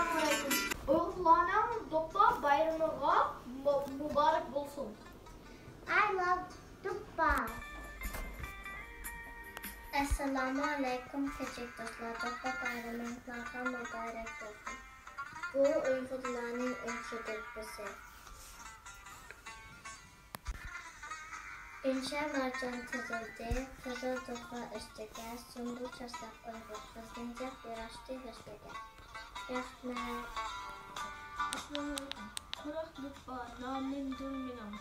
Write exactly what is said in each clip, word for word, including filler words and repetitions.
ئۇيغۇرلارنىڭ دوپپا بايرىمىغا مۇ-، مۇبارەك بولسۇن. I love دوپپا. ئەسسالامۇ ئەلەيكۇم تاجىك دوستلار، دوپپا بايرىمىڭلارغا مۇبارەك بولسۇن. بۇ ئۇيغۇرلارنىڭ ئۇيقۇ دوپپىسى. ئۈنچە مارجان تىزىلدى قىزىل دوپپا ئۈستىگە، سۇمبۇل چاچلىق ئۇيغۇر قىزنىڭ جىق ياراشتى ھۆسنىگە. رەھمەت. ئەسسالامۇئەلەيكۇم. قۇرۇق دوپپا نامىمدۇر مېنىڭ.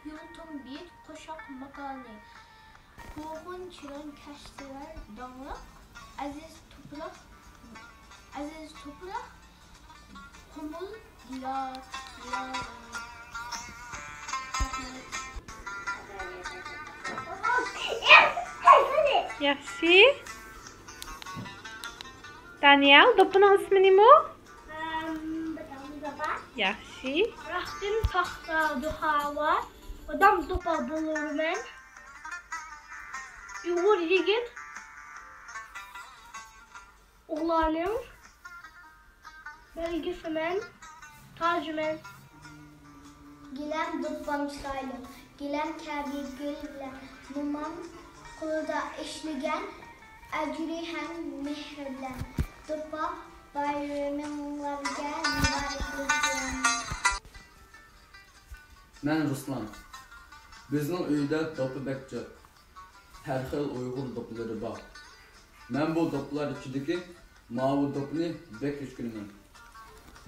يۇرتۇم بېيىك قوشاق ماكانى. قوغۇن چىۋىن كەشتىلەر داڭلىق. ئەزىز تۇپراق، ئەزىز تۇپراق، قۇمۇل دىيار، دىيار. ياخشى. دانىيەل، دوپپىنىڭ ئىسمى نېمە؟ ياخشى. راستتىن پاختا دۇھاۋا، ئادەم دوپپا بولۇرمەن. ئۇيغۇر يىگىت ئوغلانىڭ بەلگىسىمەن، تاجىمەن. گىلەم دوپپام چىرايلىق، گىلەم كەبى گۈل بىلەن، مومام قولىدا ئىشلىگەن، ئەجرى ھەم مېھرى بىلەن. دوپپا بايرىمىڭلارغا مۇبارەك بولسۇن. مەن رۇسلان. بىزنىڭ ئۆيدە دوپپا بەك جىق. ھەر خىل ئۇيغۇر دوپپىلىرى بار. مەن بۇ دوپپىلار ئىچىدىكى ماۋۇ دوپپىنى بەك ياخشى كۆرىمەن.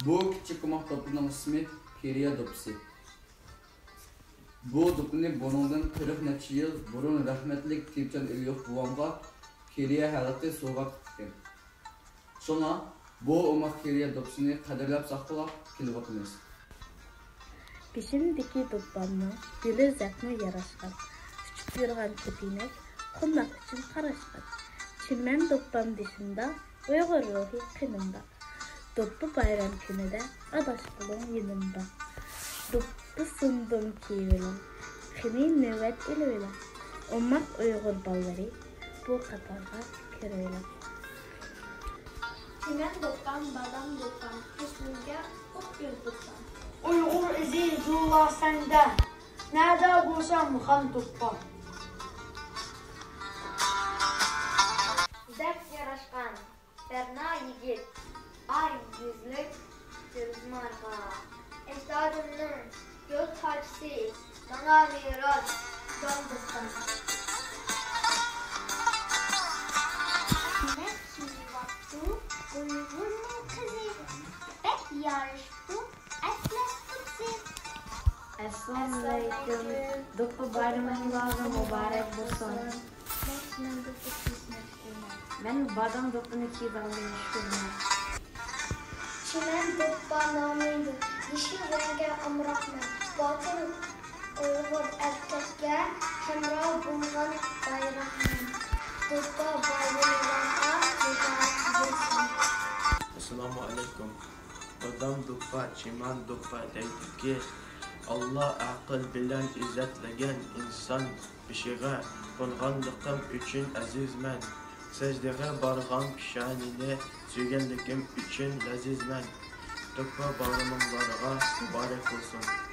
بۇ كىچىك ئوماق دوپپىنىڭ ئىسمى كېرىيە دوپپىسى. بۇ دوپپىنى بۇنىڭدىن قىرىق نەچچە يىل بۇرۇن رەھمەتلىك تىيىپجان ئېلىيوف بوۋامغا كېرىيە ھالقىسى سوۋغات قىپتىكەن. شۇڭا بۇ ئوماق كېرىيە دوپپىسىنى قەدىرلەپ ساقلاپ كېلىۋاتىمىز. بېشىمدىكى دوپپامنىڭ گۈلى زەپمۇ ياراشقان، ئۇچۇپ يۈرگەن كېپىنەك قونداق ئۈچۈن قاراشقان. چىمەن دوپپام بېشىمدا، ئۇيغۇر روھى قېنىمدا. دوپپا بايرام كۈنىدە ئاداش بولۇڭ يېنىمدا. دوپپا سۇندۇم كىيىۋېلىڭ، قېنى نۆۋەت ئېلىۋېلىڭ. ئوماق ئۇيغۇر بالىلىرى بۇ قاتارغا كىرىۋېلىڭ. چىمەن دوپپام، بادام دوپپام، قەشمىرگە ئوتكۆل دوپپام. ئۇيغۇر ئىزى جۇۋا سەندە، نەدە بولسام خان دوپپام. بەك ياراشقان. بەرنا يىگىت، ئاي يۈزلۈك يۇلتۇز مارغا، ئەجدادىمنىڭ گۈل تاجىسى، ماڭا مىراس دام دوپپام. دېمەك كىيىۋاپتۇ ئۇيغۇرنىڭ قىزى، بەك يارىشىپتۇ ئەتلەس دوپپىسى. ئەسسالامۇئەلەيكۇم. دوپپا بايرىمىڭلارغا مۇبارەك بولسۇن. مەن چىمەن دوپپا كىيسىنى ياخشى كۆرىمەن. مەن بادام دوپپىنى كىيىدىغاننى ياخشى كۆرىمەن. چىمەن دوپپا نامىمدىن يېشىل رەڭگە ئامراقمەن. باتۇر ئۇيغۇر ئەركەككە ھەمراھ بولغان بايراقمەن. دوپپا بايرىمىڭلارغا مۇبارەك بولسۇن. ئەسسالامۇئەلەيكۇم. بادام دوپپا، چىمەن دوپپا دەيدۇكى، ئاللا ئەقىل بىلەن ئىززەتلىگەن ئىنسان بېشىغا قونغانلىقىم ئۈچۈن ئەزىزمەن. سەجدىگە بارغان پېشانىنى سۆيگەنلىكىم ئۈچۈن لەززىزمەن. دوپپا بايرىمىڭلارغا مۇبارەك بولسۇن.